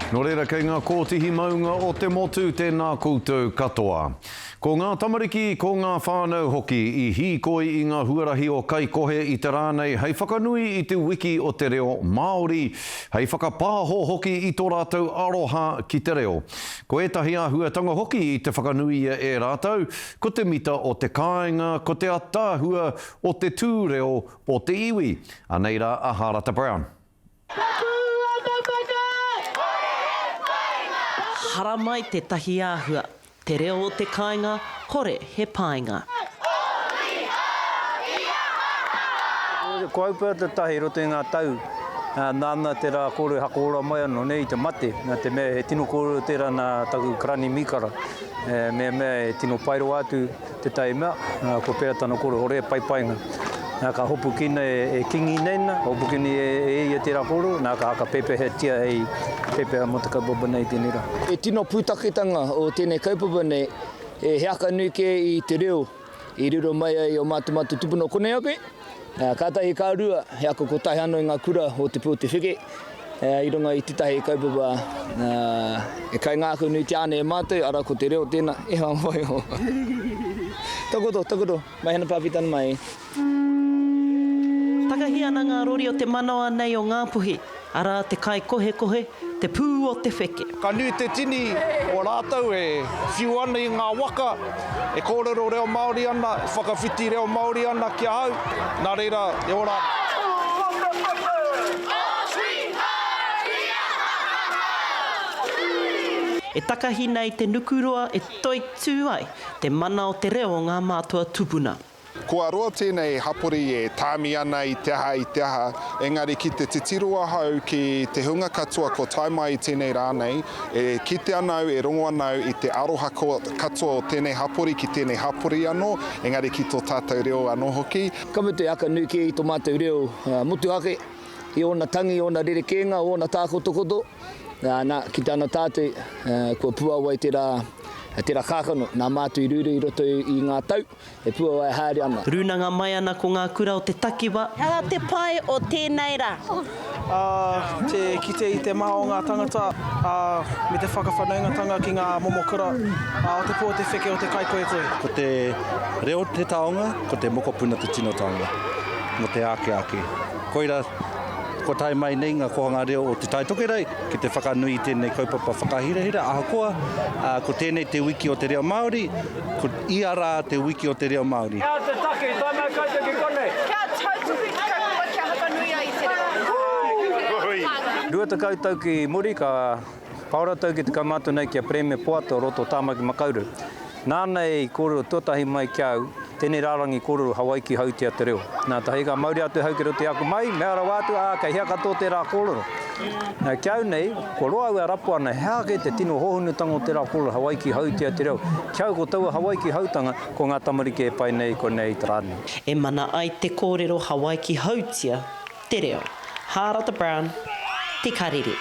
Nō reira kei ngā kōtihi maunga o te motu tēnā koutou katoa. Ko ngā tamariki, ko ngā whānau hoki i hīkoi i ngā huarahi o Kaikohe i te rā nei hei whakanui i te wiki o te reo Māori, hei whakapāho hoki i tō rātou aroha ki te reo. Ko ētahi āhuatanga hoki i te whakanuia e rātou, ko te mita o te kāinga, ko te ataahua o te tūreo o te iwi. Anei rā a Hārata Brown. Haramai tētahi āhua, te reo o te kāinga, kore he painga. Ko au pea tētahi i roto i ngā tau, nāna tērā kōrero i hakaora mai anō nei i te mate, nā te mea he tino kōrero tērā nā taku karani mīkara, mehemea e tino pai rawa atu Tētahi mea, kua pērā tana kōrero, hore e paipainga. Nā, ka hopukina e Kingi Neina, hopukina e ia tērā kōrero, nā, ka hakapepehatia hei pepeha mō te kaupapa nei i tēnei rā. He tino pūtaketanga o tēnei kaupapa nei, he aka nui kē i te reo i riro mai ai i ō mātou mātou tupuna o konei ake. Kātahi ka rua, he aka kotahi anō i ngā kura o Te Pū o Te Wheke, i runga i tētahi kaupapa e kaingākaunuitia ana e mātou, arā ko te reo tēnā, e hoa waiho. Takoto, takoto, mai hana pāpitana mai. Takahi ana ngā rori o te manawa nei o Ngāpuhi, arā te kaikohekohe, te pū o te wheke. Ka nui te tini o rātou e whiu ana i ngā waka, e kōrero reo Māori ana, e whakawhiti reo Māori ana ki ahau, nā reira e ora ana. E takahi nei te nukuroa e toitū ai te mana o te reo o ngā mātua tupuna. Kua roa tēnei hapori e tāmi ana i te aha, i te aha, engari ki te titiro ahau ki te hunga katoa kua tae mai i tēnei rā nei, e kite ana au, e rongo ana au i te aroha katoa o tēnei hapori ki tēnei hapori anō, engari ki tō tātou reo anō hoki. Ka mutu e aka nui kē i tō mātou reo motuhake, i ōna tangi, i ōna rerekēnga, ōna tākotokoto, nā, ki tāna tātou, kua puāwai tērā, tērā kākano, nā mātou i rūrū i roto i ngā tau. E puawai haere ana. Rūnanga mai ana ko ngā kura o te takiwa. He aha te pai o tēnei rā? Ā, te kite i te maha o ngā tangata, ā, me te whakawhanaungatanga ki ngā momo kura, ā, o te pō te wheke o te kaikoikoi. Ko te reo te taonga, ko te mokopuna te tino taonga mō te ake ake. Koira kua tae mai nei ngā kohanga reo o Te Tai Tokerau ki te whakanui i tēnei kaupapa whakahirahira ahakoa ko tēnei te wiki o te reo Māori, Ko ia rā te wiki o te reo Māori. He aha te take i tae mai koutou ki konei? Kia tautuku i te kaupapa kia whakanui ai i te reo. 20 tau ki muri ka paora tau ki te kaumātua nei ki a Pereme Poata o roto o Tāmaki Makaurau. Nāna i kōrero tuatahi mai ki a au, tēnei rārangi kōrero Hawaiki hautia te reo. Nā tahi ka mauri atu hau ki roto i aku mai, mea rawa atu, ā, kei hea katoa tērā kōrero. Nā, ki au nei, kua roa au e rapu ana, he aha kē te tino hōhonutanga o tērā kōrero Hawaiki hautia te reo. Ki au ko taua Hawaiki hautanga, ko ngā tamariki e pai nei i konei i te rā nei. E mana ai te kōrero Hawaiki hautia te reo. Hārata Brown, Te Karere.